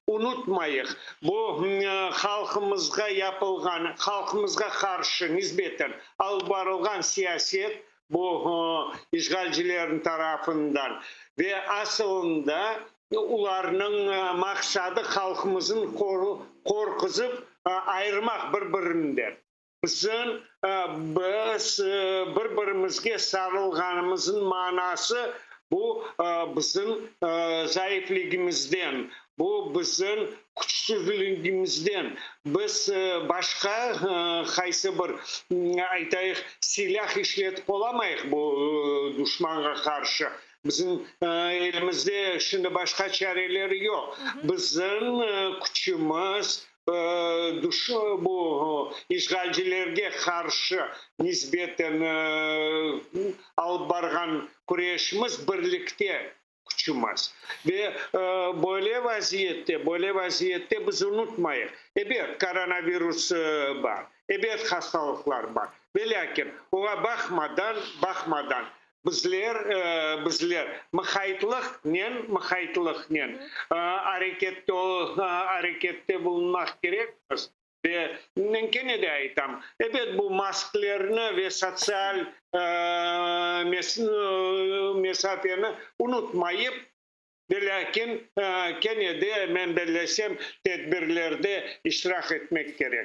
Unutmayıq, bu halqımızğa yapılğan, halqımızğa qarşı nisbeten alıp barılğan siyaset, bu işğalcilerniñ tarafından ve asılında olarnıñ maqsadı halqımıznı qorquzıp ayırmaq bir-birinden. Bizim biz bir-birimizge sarılğanımıznıñ manası, bu bizim zayıfligimizden, bu bizim küçsüzligimizden. Biz başqa qaysı bir, aytayıq, silâh işletip olamayıq bu duşmanğa qarşı. Bizim elimizde şimdi başqa çareler yoq. Bizim küçümiz, bu işğalcilerge qarşı nisbeten alıp barğan küreşimiz birlikte küçümiz. Ve böyle vaziyette, böyle vaziyette biz unutmayıq, ebet, koronavirus bar, ebet, hastalıqlar bar, velâkin oña baqmadan, baqmadan, Bizler, bizler mıqaytlıqnen, mıqaytlıqnen arekette, arekette bulunmaq kerekmiz. Ve men kene de aytam, ebet, bu masklerni ve sotsial mesafeni unutmayıp, velâkin kene de, men bellesem, tedbirlerde iştirak etmek kerek.